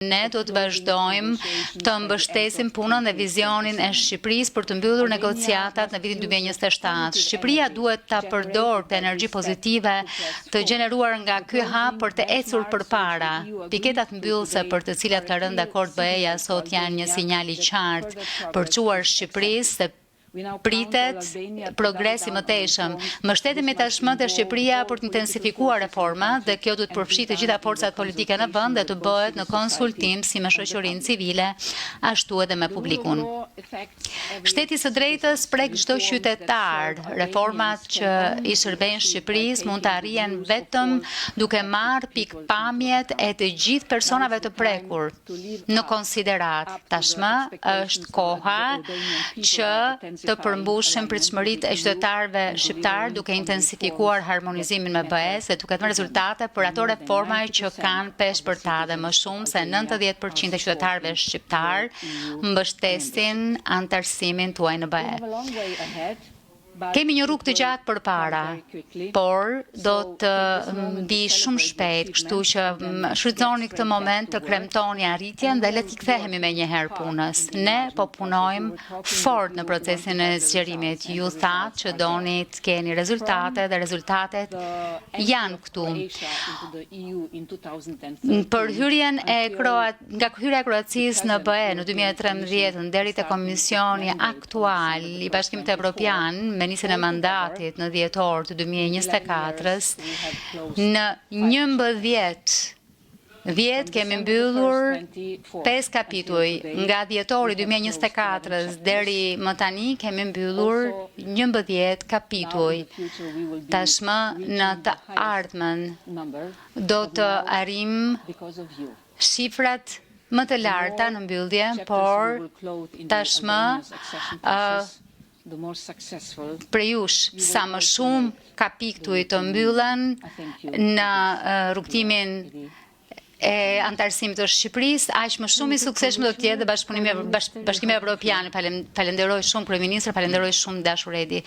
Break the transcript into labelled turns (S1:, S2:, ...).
S1: Ne do të vazhdojmë të mbështesim punën dhe vizionin e Shqipërisë për të mbyllur negociatat në vitin 2027. Shqipëria duhet ta përdorë të energji pozitive të gjeneruar nga ky hap për të ecur përpara. Piketat mbyllëse për të cilat ka rënë dakord BE-ja sot janë një sinjal i qartë për çuar Shqipërisë se pritet progres i mëtejshëm. Mbështetemi tashmë te Shqipëria për të intensifikuar reformat dhe kjo duhet përfshijë të gjitha forcat politike në vend dhe të bëhet në konsultim si me shoqërinë civile, ashtu edhe me publikun. Shteti së drejtës prek çdo qytetar. Reformat që i shërbejnë Shqipërisë mund të arrihen vetëm duke marrë pikpamjet e të gjithë personave të prekur në konsideratë. Tashmë është koha që të përmbushim pritshmëritë e qytetarëve shqiptar duke intensifikuar harmonizimin me BE dhe duke dhënë rezultate për ato reforma që kanë peshë për ta dhe më shumë se 90% e qytetarëve shqiptar mbështesin anëtarësimin tuaj në BE. Kemi një rrugë të gjatë përpara, por do të mbi shumë shpejt, kështu që shfrytëzoni këtë moment të kremtoni arritjen dhe le t'i kthehemi menjëherë punës. Ne po punojmë fort në procesin e zgjerimit. Ju thatë që doni të keni rezultate dhe rezultatet janë këtu. Për hyrjen e Kroat, nga hyrja e Kroacisë në BE në 2013 deri te Komisioni aktual i Bashkimit Evropian me nisjen e mandatit në dhjetor të 2024-s, në 11 vjet kemi mbyllur 5 kapituj. Nga dhjetori 2024 deri më tani kemi mbyllur 11 kapituj. Tashmë në të ardhmen do të arrim shifrat më të larta në mbyllje, por tashmë prej jush, sa më shumë kapituj të mbyllen në rrugëtimin e anëtarësimit të Shqipërisë, aq më shumë i suksesshëm do të jetë dhe bashkëpunimi Bashkimi Evropian. Falenderoj shumë, kryeministër, falenderoj shumë, dashur Edi.